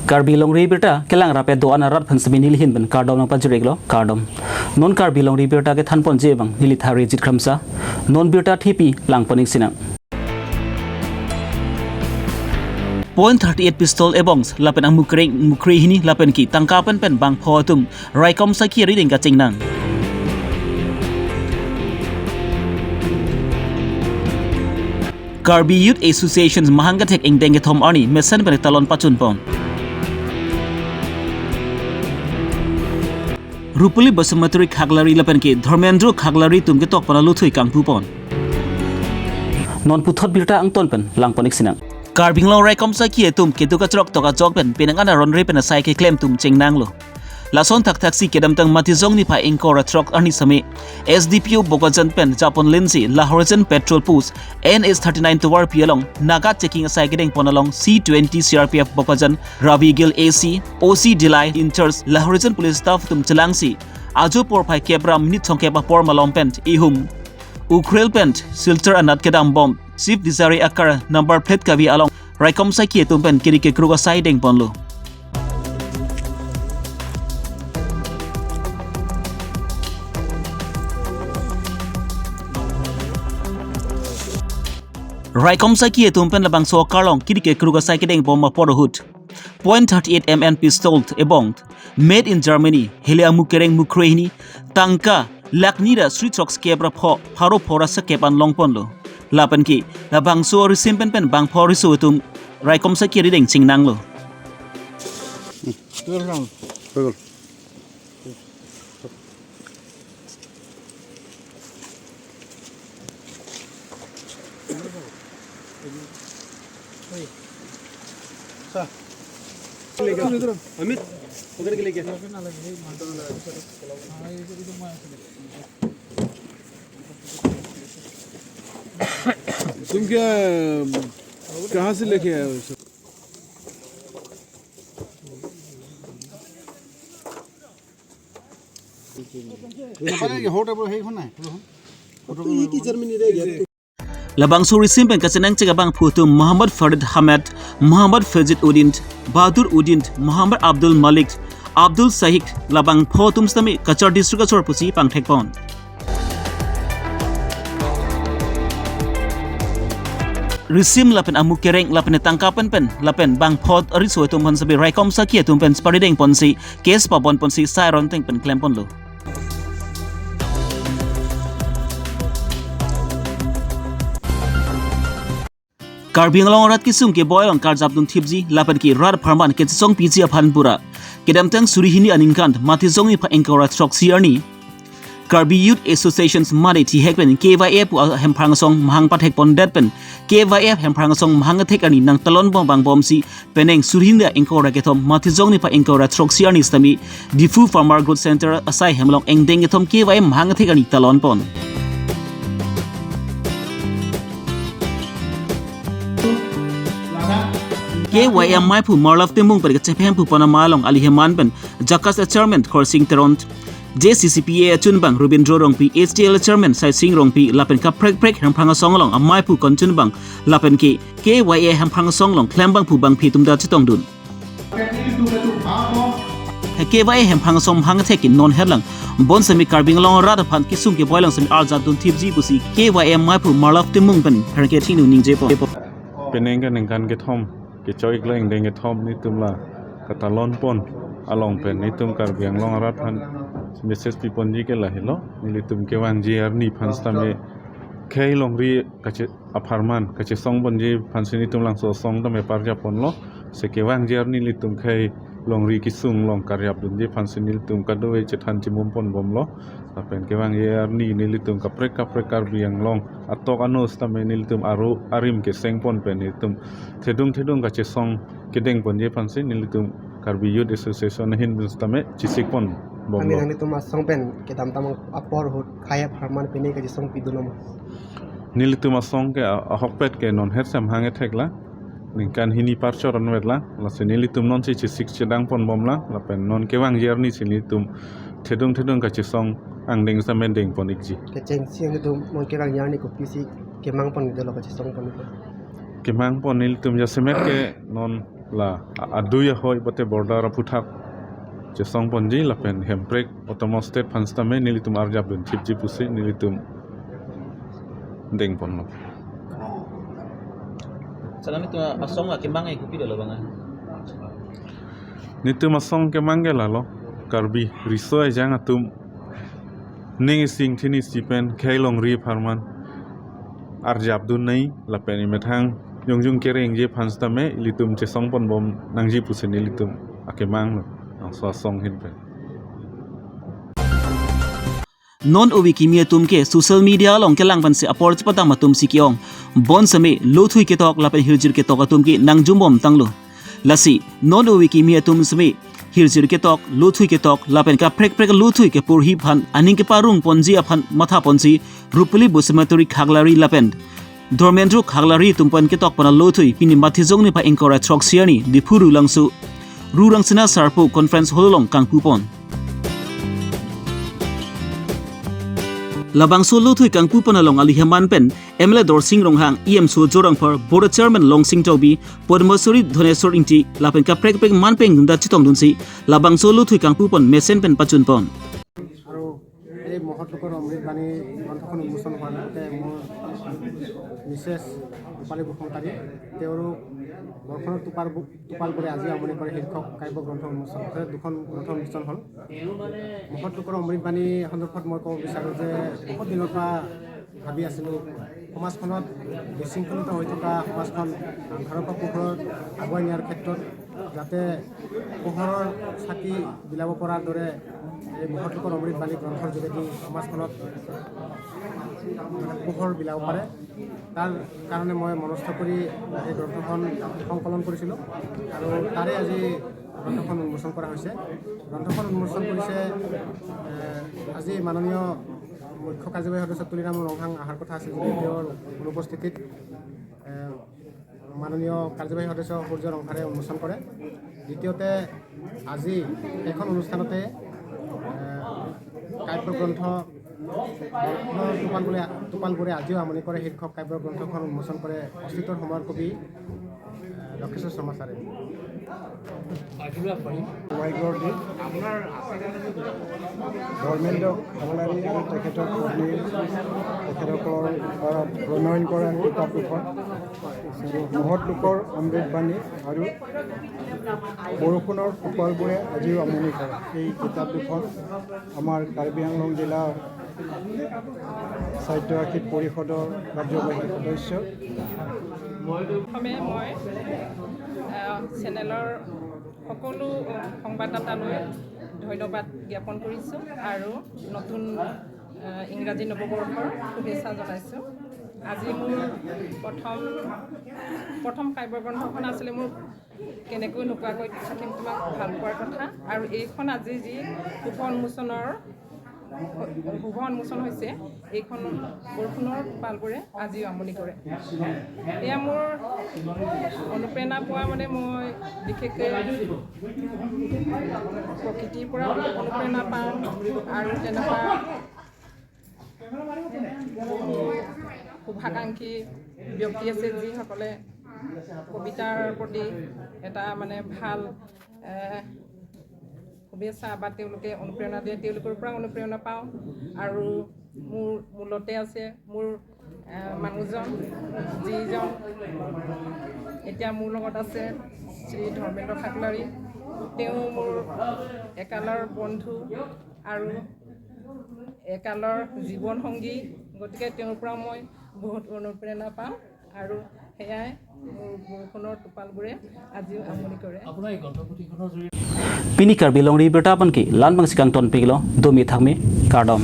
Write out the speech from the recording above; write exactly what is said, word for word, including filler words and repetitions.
Karbi Longri Abirta kelang rap-et do-an arat aphan semi nelihin pen kardom nangpajir-iklo, kardom. Non Karbi Longri Abirta kethanponji abang neli Tharijit Kramsa. Non birta thepi langpon-ik sinang. Point thirty-eight pistol ebongs lapen amuk kereng mukre hini lapen ke tangka pen pen bangpho atum raikom asai ke arideng kachengnang. Karbi Youth Association mahang kethek ingdeng kethom arni mesen pen talon pachunpon. Rupali Basumatary Khaklari lapen ke Dharmendra Khaklari atum ketok pen aluthui kangpupon. Non puthot birta angton pen langpon-ik sinang. Karbi Anglong raikom asai ke atum keduk kachrok tok ajok pen penang an aron re pen asai keklem atum chengnanglo. Lason thakthaksi kedamtang Matijong niphai ingkoi ra throk arni semi S D P O Bokajan pen japon linsi Lahorijan Patrol Post N H thirty-nine tovar pi along Naga checking asai kedengpon along C twenty C R P F Bokajan Ravi Gill A C, O C Dillai in charge Lahorijan police staff atum chelangsi ajo porphai kep ra minute thomkep apor malom pen ihum Ukhrul pen Silchar anat kedambom Swift Dzire acar number plate kave along raikom asai ke atum pen kiri kekruk asai dengponlo. Raikom asai ke atum pen labangso acar along kiri kekruk asai kedengpon apor ahut point thirty-eight M M pistol ebong made in Germany, hele amuk kereng mukre hini, tangka lakh ni ra sri throkskep ra pho, pharo pho ra sekep an longponlo. Lapen ke labangso risim pen pen bangpho riso atum raikom asai ke arideng chengnanglo. Amit, पकड़ के लेके। तुम क्या, कहाँ से लेके आए हो सब? Labangso risim pen kachenangchek abangphu atum Muhammad Farid Ahmed, Muhammad Fazil Uddin, Bahadur Uddin, Muhammad Abdul Malik, Abdul Sahik, labangpho atum sitame Cachar district achor pusi pangthekpon. Risim lapen amuk kereng lapen tangka pen pen lapen bangpho ariso atum aphan sitame raikom asai ke atum pen sipari dengponsi case pabonponsi sai aron ateng pen klemponlo. Karbi Anglong arat kesung keboi along karjapdun thipji lapen ke rat apharman kechesong piji aphan pura kedamtang suri hini aningkan Matijong niphai ingkoi ra throksi arni Karbi Youth Association mane thihek pen K Y A pu ahemphrang asong mahang pathekpondet pen K Y A hemphrang asong mahang athek arni nangtalon bom vangbomsi penang suri hini ingkoi ra kethom Matijong niphai ingkoi ra throksi arni sitame Diphu Farmer Growth Center asai hem along ingdeng kethom K Y A mahang athek arni talonpon. K Y A maiphu Marlove Timung pen kachephem phupon ama along ali heman pen JACAS a chairman Khorsing Teron, J C C P A achunbang Robindro Rongpi, H T L a chairman Saising Rongpi lapen kaprek prek hemphrang asong along amaiphu konchunbang lapen ke K Y A hemphrang asong along klembangphu bangphi atum ta chetongdun. He K Y A hemphrang asong mahang athek ke non herlang bon sitame Karbi Anglong arat aphan kesung keboi along sitame arjapdun thipji pusi K Y A maiphu Marlove Timung pen herke thinu ningjepon. Penang ke ningkan kethom kechoi-ik la ingdeng kethom nelitum la katalonpon along pen nelitum Karbi Anglong arat aphan message piponji ke lahelo, nelitum kevangji arni aphan sitame khei longri kache apharman kachesongponji aphansi nelitum labangso asong tame parjapponlo. Si kevangji arni nelitum khei longri kesung along karjapdunji aphansi nelitum kadokave chethan chemumponbomlo. Lapen kevangji arni nelitum kaprek kaprek Karbi Anglong atok ano sitame nelitum aro arim kesengpon pen nelitum thedung thedung kachesong kedengponji aphansi nelitum Karbi Youth Association ahin pen sitame chesikponbomlo. Nangli, nanglitum asong pen kedamtang apor ahut khei apharman pine kachesong pidunlo ma? Nelitum asong ke a-, ahokpet ke non herse mahang athek la. Ningkan hini parchor anvet la. Lasi nelitum nonsi chesik chedangponbom la. Lapen non kevangji arni si nelitum thedung thedung kachesong angdeng sitame dengpon-ikji. Kechengsi nangtum non kevangji arni kopisi kemangpon dolo kachesongpon? Kemangpon nelitum jasemet ke non La a- adui ahoi pote border aphuthak chesong ponji lapen Hemprek Autonomous State aphan sitame nelitum arjap dun thipji pusi nelitum deng ponlo. Sana nelitum asong akemang ai kopi dolo bang ai? Nelitum asong kemang ke lalo, Karbi riso ejang atum ning isi ingthin isi pen khei longri apharman arjap dun nai lapen emethang jongjung kerengji aphan sitame ilitum chesong ponbom nangji pusi nelitum akemang lo, nangso asong ahin pen. Non ove kimi atum ke social media along kelang pensi apor chepadam atum si ke-ong. Bonsitame lothui ketok lapen hirjir ketok atum ke nangjumbom tanglo. Lasi non ove kimi atum sitame hirjir ketok, lothui ketok lapen kaprek prek lothui kepurhi aphan aning keparong ponji aphan matha ponsi Rupali Basumatary Khaklari lapen Dharmendra Khaklari atum pen ketok pon alothui pini Mathijong niphai ingkoi ra throksi arni Diphu Rulangso Rurangsina Sarpo Conference Hall along kangpu pon. Labangso lothui kangpu pon along alihaman pen M L A Dorsing Ronghang, E M Surjya Rongphar, Board Chairman Longsing Tokbi, Padma Shri Dhoneswar Ingti lapen kaprek prek man pen dunda chetong dunsi labangso lothui kangpu pon mesen pen pachun pon. আৰু এই মহৎ লোকৰ অমৃত বাণী গ্ৰন্থখন উন্মোচন হোৱাৰ লগতে মোৰ মিছেছ ৰূপালী বসুমতাৰী, তেওঁৰ বৰষুণৰ টোপাল বু- টোপালবোৰে আজিও আমনি কৰে শীৰ্ষক কাব্য গ্ৰন্থ উন্মোচন, অৰ্থাৎ দুখন গ্ৰন্থ উন্মোচন হ'ল। মহৎ লোকৰ অমৃত বাণী সন্দৰ্ভত মই ক'ব বিচাৰোঁ যে বহুত দিনৰ পৰা ভাবি আছিলোঁ, সমাজখনত বিশৃংখলিত হৈ থকা সমাজখন আন্ধাৰৰ পৰা পোহৰত আগুৱাই নিয়াৰ ক্ষেত্ৰত যাতে পোহৰৰ চাকি বিলাব পৰাৰ দৰে এই মহৎ লোকৰ অমৃত বাণী গ্ৰন্থৰ যোগেদি সমাজখনত মানে পোহৰ বিলাব পাৰে। তাৰ কাৰণে মই মনস্থ কৰি এই গ্ৰন্থখন সংকলন কৰিছিলোঁ আৰু তাৰে আজি গ্ৰন্থখন উন্মোচন কৰা হৈছে। গ্ৰন্থখন উন্মোচন কৰিছে, এ, আজি মাননীয় মুখ্য কাৰ্যবাহী সদস্য তুলিৰাম ৰংহাং অহাৰ কথা আছিল, যদিও তেওঁৰ অনুপস্থিতিত, এ, মাননীয় কাৰ্যবাহী সদস্য সূৰ্য ৰংফাৰে উন্মোচন কৰে। দ্বিতীয়তে, আজি এখন অনুষ্ঠানতে, এ, কাব্যগ্ৰন্থ টোপালবোৰে, টোপালবোৰে আজিও আমনি কৰে শীৰ্ষক কাব্যগ্ৰন্থখন উন্মোচন কৰে অস্তিত্বৰ সময়ৰ কবি, এ, লক্ষেশ্বৰ শৰ্মা ছাৰে। ৱাইগৰ দি ধৰ্মেন্দ্ৰ খাগলাৰী আৰু তেখেতৰ পত্নী, তেখেতসকলৰ দ্বাৰা প্ৰণয়ন কৰা কিতাপ দুখন, মহৎ লোকৰ অমৃতবাণী আৰু বৰষুণৰ টোপালবোৰে আজিও আমনি কৰে। এই কিতাপ দুখন আমাৰ কাৰ্বি আংলং জিলা স্বায়ত্তশাসিত পৰিষদৰ কাৰ্যবাহী সদস্য। প্ৰথমে মই, আহ, চেনেলৰ সকলো সংবাদদাতালৈ ধন্যবাদ জ্ঞাপন কৰিছোঁ আৰু নতুন, আহ, ইংৰাজী নৱবৰ্ষৰ শুভেচ্ছা জনাইছোঁ। আজি মোৰ প্ৰথম, প্ৰথম কাব্যগ্ৰন্থখন আছিলে মোৰ কেনেকৈ নোকোৱাকৈ থাকিম তোমাক ভাল পোৱাৰ কথা। আৰু এইখন আজি যি শুভ উন্মোচনৰ, শুভ উন্মোচন হৈছে, এইখন বৰষুণৰ টোপালবোৰে আজিও আমনি কৰে। এয়া মোৰ অনুপ্ৰেৰণা পোৱা, মানে, মই বিশেষকৈ প্ৰকৃতিৰ পৰা অনুপ্ৰেৰণা পাওঁ আৰু তেনেকুৱা শুভাকাংক্ষী ব্যক্তি আছে, যিসকলে কবিতাৰ প্ৰতি এটা, মানে, ভাল, এ, শুভেচ্ছা বা তেওঁলোকে অনুপ্ৰেৰণা দিয়ে, তেওঁলোকৰ পৰা অনুপ্ৰেৰণা পাওঁ। আৰু মোৰ মূলতে আছে মোৰ, এ, মানুহজন, যিজন এতিয়া মোৰ লগত আছে, শ্ৰী ধৰ্মেন্দ্ৰ খাগলাৰী। তেওঁ মোৰ একালৰ বন্ধু আৰু একালৰ জীৱন সংগী, গতিকে তেওঁৰ পৰা মই বহুত অনুপ্ৰেৰণা পাওঁ আৰু সেয়াই মোৰ বৰষুণৰ টোপালবোৰে আজিও আমনি কৰে। আপোনাৰ এই গ্ৰন্থপুথিখনৰ জৰিয়তে Pini Karbi Longri Abirta aphan ke la-an abangsi kangton pik lo, domi thakmi, kardom.